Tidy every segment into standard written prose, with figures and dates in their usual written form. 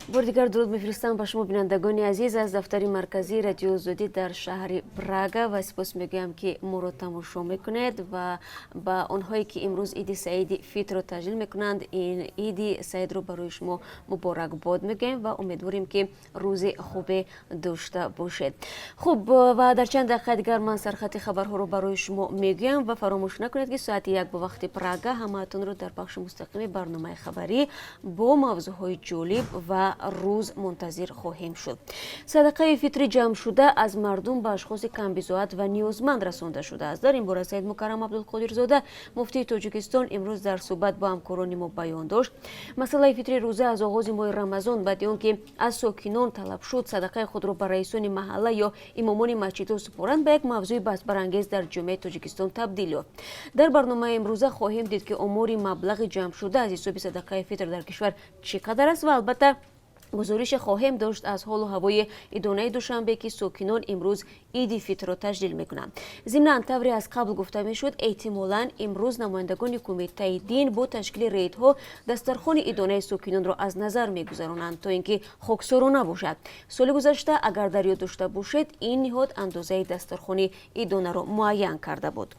Бори дигар дуруд мефиристам ба шумо, бинандагони азиз, аз дафтари марказии Радиои Озодӣ дар шаҳри Прага ва сипос мегӯям, ки моро тамошо мекунед. Ва ба онҳое, ки имрӯз Иди Саиди Фитрро таҷлил мекунанд, ин Иди Саидро барои шумо муборакбод мегӯем ва умедворем, ки рӯзи хубе дошта бошед. Хуб, ва дар чанд дақиқа дигар ман сархати хабарҳоро барои шумо мегӯям ва фаромӯш накунед, ки соати 1 бо вақти Прага ҳамаатонро дар бахши мустақими барномаи хабарӣ бо мавзӯъҳои ҷолиб ва рӯз мунтазир хоҳем шуд. Садақаи фитри ҷамъшуда аз мардум ба ашхоси камбизоат ва ниёзманд расонда шудааст. Дар ин бора Саид Мукаррам Абдулқодирзода, муфтии Тоҷикистон, имрӯз дар суҳбат бо ҳамкорони мо баён дошт. Масъалаи фитри рӯза аз оғози моҳи Рамазон, баъди он ки аз сокинон талаб шуд садақаи худро ба раисони маҳалла ё имомони масҷидҳо супоранд, ба як мавзӯи баҳсбарангез дар ҷомеаи Тоҷикистон табдил ёфт. Дар барномаи имрӯза хоҳем дид, ки омори маблағи ҷамъшуда аз ҳисоби садақаи фитр дар кишвар чӣ қадар аст ва албатта, гузорише хоҳем дошт аз ҳолу ҳавои идонаи Душанбе, ки сокинон имрӯз Иди Фитрро таҷлил мекунанд. Зимнан, тавре аз қабл гуфта мешуд, эҳтимолан имрӯз намояндагони кумитаи дин бо ташкили рейдҳо дастархони идонаи сокинонро аз назар мегузаронанд, то ин ки хоксорона бошад. Соли гузашта, агар дар ёд дошта бошед, ин ниҳод андозаи дастархони идонаро муайян карда буд.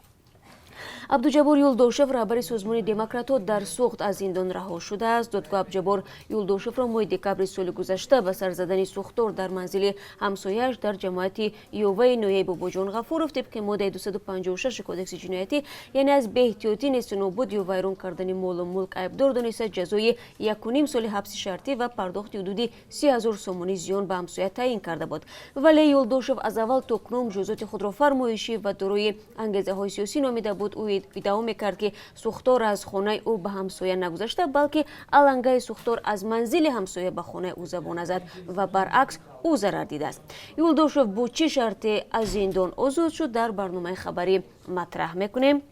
Абдуҷаббор Юлдошев, раҳбари созмони демократҳо дар Суғд, аз зиндон раҳо шудааст. Додгоҳ Абдуҷаббор Юлдошевро моҳи декабри соли гузашта ба сар задани сӯхтор дар манзили ҳамсояаш дар ҷамоати Ёваи ноҳияи Бобоҷон Ғафуров тибқи моддаи 256 Кодекси ҷиноятӣ, яъне аз беэҳтиётӣ несту нобуд ё вайрон кардани молу мулк айбдор дониста, ҷазои 1,5 соли ҳабси шартӣ ва пардохти ҳудуди 30 000 сомонӣ зиён ба ҳамсоя таъин карда буд. Вале Юлдошев аз аввал то кунун муҷозоти худро фармоишӣ ва дорои ангезаҳои сиёсӣ номида буд. Ӯ иддао мекард, ки сӯхтор аз хонаи ӯ ба ҳамсоя нагузашта, балки алангаи сӯхтор аз манзили ҳамсоя ба хонаи ӯ забона зад ва баръакс ӯ зарар дидааст. Юлдошев бо чӣ шарте аз зиндон озод шуд, дар барномаи хабарӣ матраҳ мекунем.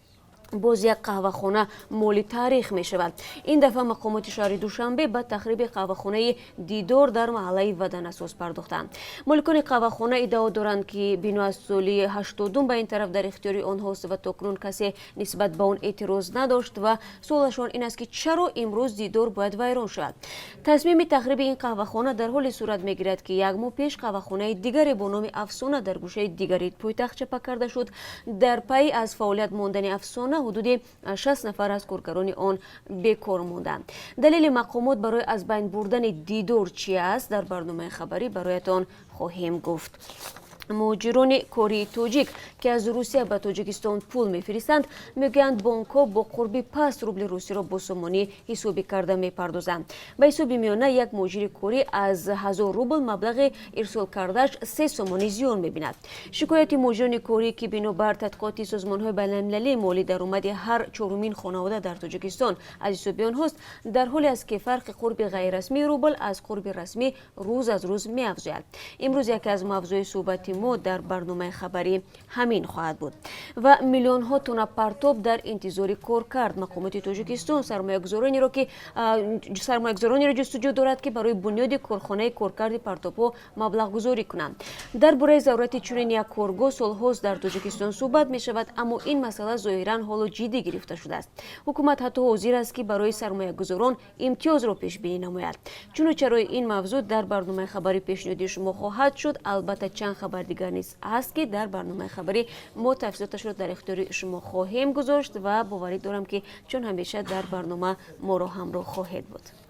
Боз як қаҳвахона моли таърих мешавад. Ин дафъа мақомоти шаҳри Душанбе ба тахриби қаҳвахонаи «Дидор» дар маҳаллаи Ваданасоз пардохтанд. Моликони қаҳвахона иддао доранд, ки бино аз соли 80-ум ба ин тараф дар ихтиёри онҳост ва то кунун касе нисбат ба он эътироз надошт ва суолашон ин аст, ки чаро имрӯз «Дидор» бояд вайрон шавад. Тасмими тахриби ин қаҳвахона дар ҳоле сурат мегирад, ки як моҳ пеш қаҳвахонаи дигаре бо номи «Афсона» дар гӯшаи дигари пойтахт чапа карда шуд. Дар пайи аз фаъолият мондани «Афсона» ҳудуди 60 нафар аз коргарони он бекор монданд. Далели мақомот барои аз байн бурдани «Дидор» чи аст, дар барномаи хабарӣ бароятон хоҳем гуфт. Муҳоҷирони кории тоҷик, ки аз Русия ба Тоҷикистон пул мефиристанд, мегӯянд, бонкҳо бо қурби паст рубли русиро бо сомонӣ ҳисобӣ карда мепардозанд. Ба ҳисоби миёна, як муҳоҷири корӣ аз 1000 рубл маблағи ирсол кардааш 3 сомонӣ зиён мебинад. Шикояти муҳоҷирони корӣ, ки бинобар тадқиқоти созмонҳои байналмилалии молӣ даромади ҳар чорумин хонавода дар Тоҷикистон аз ҳисоби онҳост, дар ҳоле аст, ки фарқи қурби ғайрирасмии рубл аз қурби расмӣ рӯз аз рӯз меафзояд. Имрӯз яке аз мавзӯи суҳбати мо дар барномаи хабарӣ ҳамин хоҳад буд. Ва миллионҳо тонна партоб дар интизори коркард. Мақомоти Тоҷикистон сармоягузоронеро ҷустуҷӯ дорад, ки барои бунёди корхонаи коркарди партобҳо маблағгузорӣ кунанд. Дар бораи зарурати чунин як коргоҳ солҳост дар Тоҷикистон суҳбат мешавад, аммо ин масъала зоҳиран ҳоло ҷиддӣ гирифта шудааст. Ҳукумат ҳатто ҳозир аст, ки барои сармоягузорон имтиёзро пешбинӣ намояд. Чуну чарои ин мавзӯъ дар барномаи хабарӣ пешниҳоди шумо хоҳад шуд. Албатта, чанд хабар дигар низ ҳаст, ки дар барномаи хабарӣ мо тафсилоташро дар ихтиёри шумо хоҳем гузошт ва боварӣ дорам, ки чун ҳамеша дар барнома моро ҳамроҳ хоҳед буд.